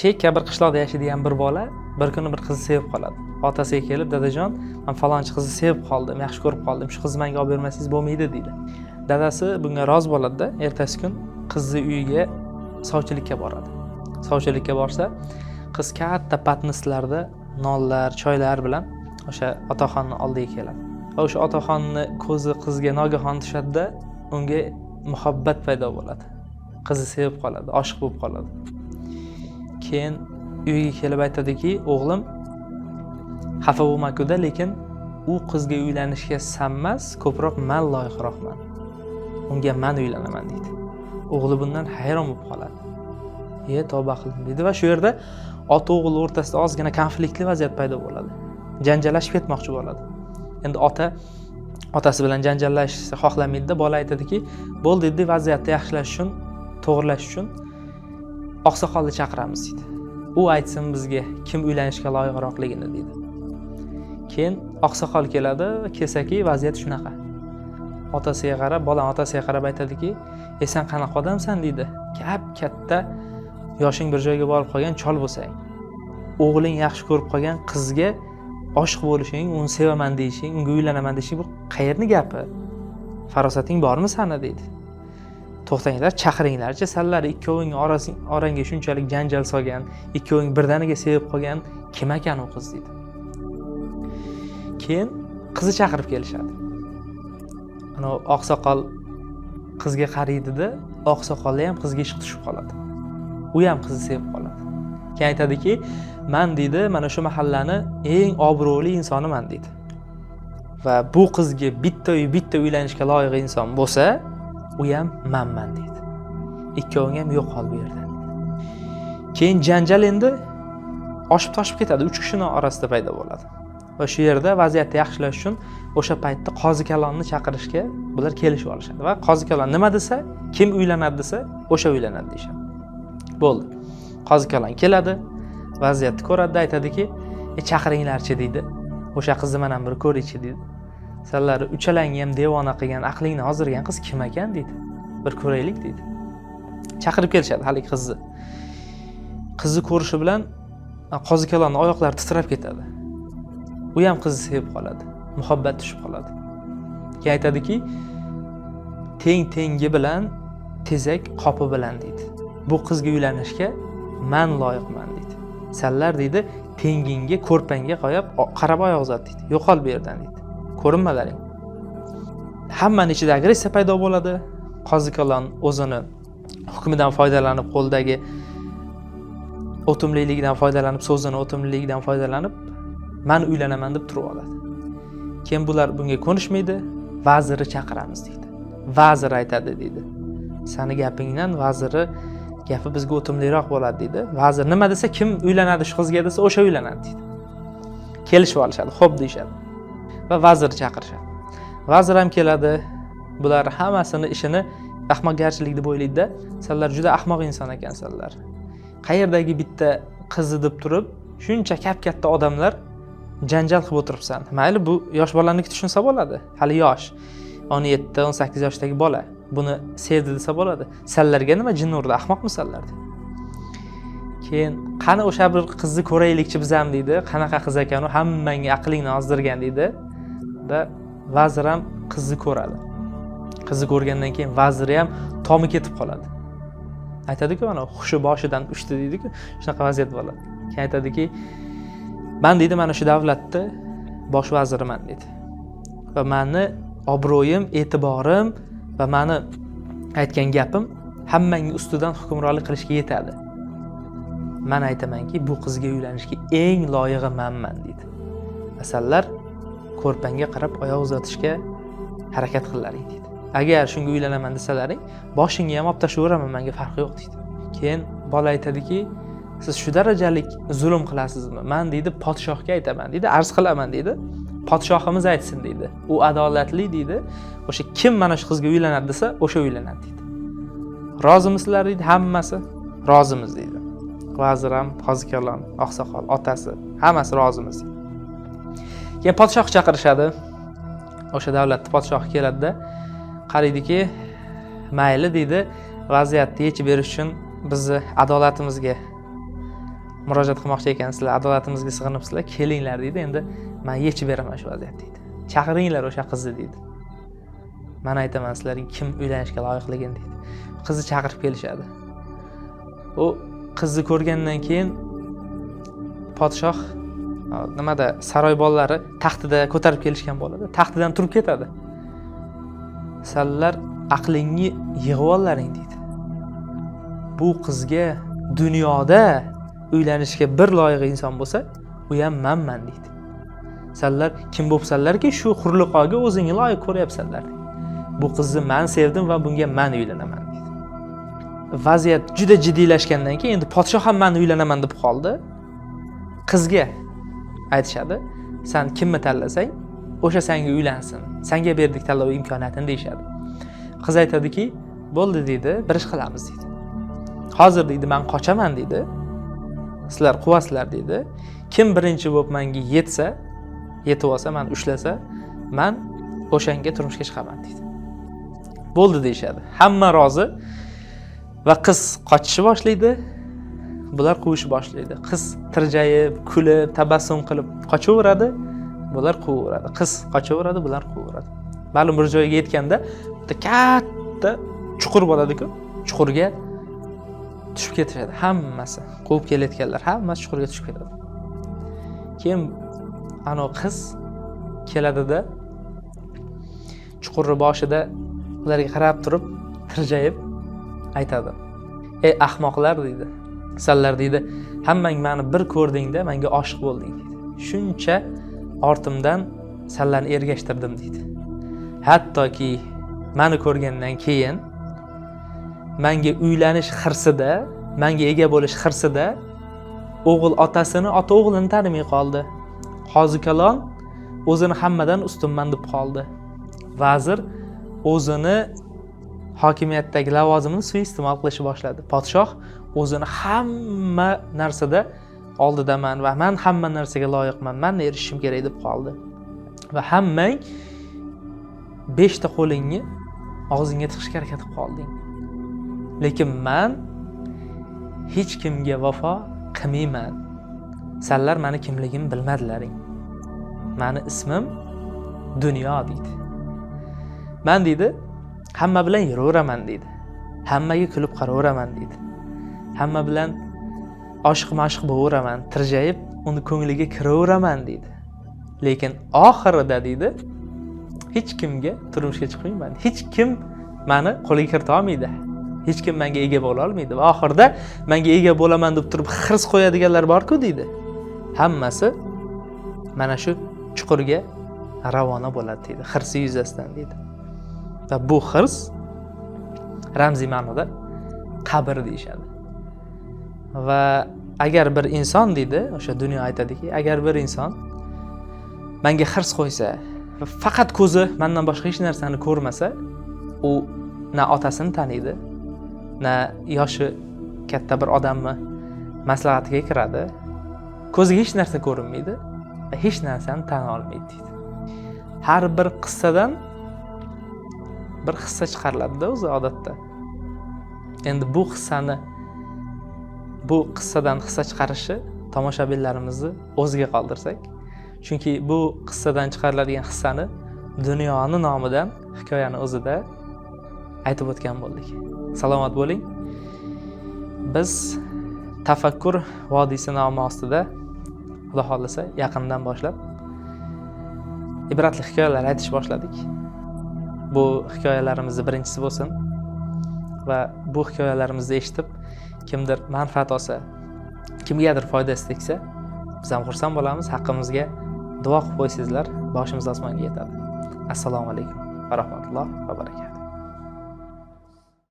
Chekka bir qishloqda yashaydigan bir bola bir kuni bir qizni sevib qoladi. Otasiga kelib, "Dadajon, man falonchi qizni sevib qoldim, yaxshi ko'rib qoldim, shu qizni menga olib bermasangiz bo'lmaydi", deydi. Dadasi bunga rozi bo'ladida, ertasi kun qizni uyiga sovchilikka boradi. Sovchilikka borsa, qiz katta patnislarda nonlar, choylar bilan o'sha otaxonni oldiga keladi va o'sha otaxonni ko'zi qizga nogahon tushadida, unga muhabbat paydo bo'ladi. Qizni sevib qoladi, oshiq bo'lib qoladi. Keyin uyga kelib aytadiki, "O'g'lim, xafa bo'lmakuda, lekin u qizga uylanishga sanmas, ko'proq man loyiqroqman, unga man uylanaman", deydi. O'g'li bundan hayron bo'lib qoladi. "E, tavba qildim", deydi va shu yerda ota o'g'il o'rtasida ozgina konfliktli vaziyat paydo bo'ladi, janjallashib ketmoqchi bo'ladi. Endi ota otasi bilan janjallashishni xohlamaydida, bola aytadiki, "Bo'ldi", deydi, "vaziyatni yaxshilash uchun, to'g'irlash uchun oqsoqolni chaqiramiz", deydi. "U aytsin bizga kim uylanishga loyiqroqligini", deydi. Keyin oqsoqol keladi. Kelsaki, vaziyat shunaqa: otasiga qarab, bola otasiga qarab aytadiki, "E, sen qanaqa odamsan", deydi, "kap katta yoshing bir joyga borib qolgan chol bo'lsang, o'g'ling yaxshi ko'rib qolgan qizga oshiq bo'lishing, uni sevaman deyishing, unga uylanaman deyishing, bu qayerni gapi? Farosating bormi sani?" deydi. "To'xtanglar, chaqiringlarchi, sanlar ikkoving orangga shunchalik janjal solgan, ikkoving birdaniga sevib qolgan kim ekan u qiz?" deydi. Keyin qizni chaqirib kelishadi. Anavi oqsoqol qizga qaraydida, oqsoqolda ham qizga ishq tushib qoladi, u ham qizni sevib qoladi. Keyin aytadiki, "Man", deydi, "mana shu mahallani eng obro'li insoniman", deydi, "va bu qizga bitta bitta uylanishga loyiq inson bo'lsa, u ham manman", deydi. "Ikkoving ham yo'qol bu yerdan", deydi. Keyin janjal endi oshib toshib ketadi, uch kishini orasida paydo bo'ladi va shu yerda vaziyatni yaxshilash uchun o'sha paytda qozi kalonni chaqirishga bular kelishib olishadi va qozi kalon nima desa, kim uylanadi desa, o'sha uylanadi deyishadi. Bo'ldi, qozi kalon keladi, vaziyatni ko'radida, aytadiki, "E, chaqiringlarchi", deydi, "o'sha qizni man ham bir ko'raychi", deydi. "Sanlar uchalangni ham devona qilgan, aqlingni ozdirgan qiz kim ekan", deydi, "bir ko'raylik", deydi. Chaqirib kelishadi haligi qizni. Qizni ko'rishi bilan qozi kalonni oyoqlari titrab ketadi, u ham qizni sevib qoladi, muhabbat tushib qoladi. Keyin aytadiki, "Teng tengi bilan, tezak qopi bilan", deydi, "bu qizga uylanishga man loyiqman", deydi. "Sanlar", deydi, "tengingga, ko'rpangga qo'yib qarab oyoq uzat", deydi. "Yo'qol bu yerdan", deydi, "ko'rinmalaring". Hammani ichida agressiya paydo bo'ladi. Qozi kalon o'zini hukmidan foydalanib, qo'lidagi o'timliligidan foydalanib, so'zini o'timliligidan foydalanib, "Man uylanaman" deb turib oladi. Keyin bular bunga ko'nishmaydi. "Vazirni chaqiramiz", deydi. "Vazir aytadi", deydi. "Sani gapingdan vazirni gapi bizga o'timliroq bo'ladi", deydi. "Vazir nima desa, kim uylanadi shu qizga desa, o'sha uylanadi", deydi. Kelishib olishadi, "Xo'p", deyishadi va vazirni chaqirishadi. Vazir ham keladi. Bular hammasini ishini ahmoqgarchilik deb o'ylaydida, "Sanlar juda ahmoq inson ekansanlar, qayerdagi bitta qizni deb turib, shuncha kap katta odamlar janjal qilib o'tiribsan. Mayli, bu yosh bolaniki tushunsa bo'ladi, hali yosh, 17-18 yoshdagi bola buni sevdi desa bo'ladi. Sanlarga nima jin urdi, ahmoqmisanlar?" deydi. Keyin, "Qani, o'sha bir qizni ko'raylikchi biz ham", deydi. "Qanaqa qiz ekan u, hammangga aqlingni ozdirgan?" deydi da vazir ham qizni ko'radi. Qizni ko'rgandan keyin vaziri ham tomi ketib qoladi. Aytadiku, mana, hushi boshidan uchdi deydiku, shunaqa vaziyat bo'ladi. Keyin aytadiki, "Man", deydi, "mana shu davlatni bosh vaziriman", deydi, "va mani obro'yim, e'tiborim va mani aytgan gapim hammangni ustidan hukmronlik qilishga yetadi. Man aytamanki, bu qizga uylanishga eng loyig'i manman", deydi. "Asallar ko'rpangga qarab oyoq uzatishga harakat qilaring", deydi. "Agar shunga uylanaman desalaring, boshingga ham olib tashlayveraman, manga farqi yo'q", deydi. Keyin bola aytadiki, "Siz shu darajalik zulm qilasizmi? Man", deydi, "podshohga aytaman", deydi, "arz qilaman", deydi. "Podshohimiz aytsin", deydi, "u adolatli", deydi. "O'sha kim mana shu qizga uylanadi desa, o'sha uylanadi", deydi. "Rozimisizlar?" deydi. Hammasi "Rozimiz", deydi. Vazir ham, qozi kalon, oqsoqol, otasi, hammasi "Rozimiz", deydi. Keyin podshoh chaqirishadi. O'sha davlatni podshohi keladida, qaraydiki, "Mayli", deydi, "vaziyatni yechib berish uchun bizni adolatimizga Murojaat qilmoqchi ekansizlar, adolatimizga sig'inibsizlar, kelinglar deydi. Endi man yechib beraman shu vaziyatni deydi. Chaqiringlar o'sha qizni deydi. Man aytaman sizlarga kim uylanishga loyiqligini deydi. Qizni chaqirib kelishadi. U qizni ko'rgandan keyin podshoh nimada, saroy bolalari taxtida ko'tarib kelishgan bo'ladi. Taxtidan turib ketadi. Sanlar aqlingni yig'ib ollaring deydi. Bu qizga dunyoda uylanishga bir loyiq inson bo'lsa, u ham manman deydi. Sanlar kim bo'libsanlarki, shu hurliqoga o'zingni loyiq ko'ryapsanlar deydi. Bu qizni man sevdim va bunga man uylanaman deydi. Vaziyat juda jiddiylashgandan keyin endi podshoh ham man uylanaman deb qoldi. Qizga aytishadi, san kimni tanlasang, o'sha senga uylansin. Senga berdik tanlov imkoniyatini deyishadi. Qiz aytadiki, bo'ldi deydi, bir ish qilamiz deydi. Hozir deydi, men qochaman deydi. Sizlar quvasizlar deydi. Kim birinchi bo'lib menga yetsa, yetib olsa, meni ushlasa, men o'shanga turmushga chiqaman deydi. Bo'ldi deyishadi. Hamma rozi va qiz qochishni boshlaydi. Bular quvishni boshlaydi. Qiz tirjayib, kulib, tabassum qilib qochaveradi. Bular quvaveradi. Qiz qochaveradi, bular quvaveradi. Ma'lum bir joyga yetganda bitta katta chuqur bo'ladi-ku, chuqurga tushib ketishadi hammasi. Quvib kelayotganlar hammasi chuqurga tushib ketadi. Keyin ana qiz keladida chuqurni boshida ularga qarab turib tirjayib aytadi. Ey ahmoqlar deydi. Sanlar deydi, hammang meni bir ko'rdingda menga oshiq bo'lding deydi. Shuncha ortimdan sanlarni ergashtirdim deydi. Hattoki meni ko'rgandan keyin menga uylanish hirsida, menga ega bo'lish hirsida o'g'il otasini, ota o'g'lini tanimay qoldi. Qozi kalon o'zini hammadan ustunman deb qoldi. Vazir o'zini hokimiyatdagi lavozimini suiiste'mol qilishni boshladi. Podshoh o'zini hamma narsada oldidaman va man hamma narsaga loyiqman, man erishishim kerak deb qoldi. Va hammang 5 ta qo'lingni og'zingga tiqishga harakat qilib qolding. Lekin man hech kimga vafo qilmayman. Sanlar meni kimligimni bilmadilaring. Meni ismim Dunyo deydi. Man deydi, hamma bilan yuraveraman deydi. Hammaga kulib qaraveraman deydi. Hamma bilan oshiq-mashiq bo'laveraman, tirjayib uni ko'ngliga kiraveraman deydi. Lekin oxirida deydi, hech kimga turmushga chiqmayman. Hech kim meni qo'liga kirita olmaydi. Hech kim menga ega bo'la olmaydi. Va oxirida menga ega bo'laman deb turib hirs qo'yadiganlar bor-ku deydi. Hammasi mana shu chuqurga ravona bo'ladi deydi, hirsi yuzasidan deydi. Va bu hirs ramziy ma'noda qabr deyishadi. Va agar bir inson deydi, o'sha dunyo aytadiki, agar bir inson menga hirs qo'ysa va faqat ko'zi mendan boshqa hech narsani ko'rmasa, u na otasini taniydi, na yoshi katta bir odamni maslahatiga kiradi, ko'ziga hech narsa ko'rinmaydi va hech narsani tan olmaydi deydi. Har bir qissadan bir hissa chiqariladi-da o'zi odatda. Endi bu hissani, bu qissadan hissa chiqarishi tomoshabinlarimizni o'ziga qoldirsak, chunki bu qissadan chiqariladigan hissani dunyoni nomidan hikoyani o'zida aytib o'tgan bo'ldik. Salomat bo'ling. Biz Tafakkur vodiysi nomi ostida Xudo xohlasa yaqindan boshlab ibratli hikoyalar aytish boshladik. Bu hikoyalarimizni birinchisi bo'lsin va bu hikoyalarimizni eshitib kimdir manfaat olsa, kimgadir foydasi tegsa, biz ham xursand bo'lamiz. Haqqimizga duo qilib qo'ysangizlar, boshimiz osmonga yetadi. Assalomu alaykum va rahmatulloh va barakatuh.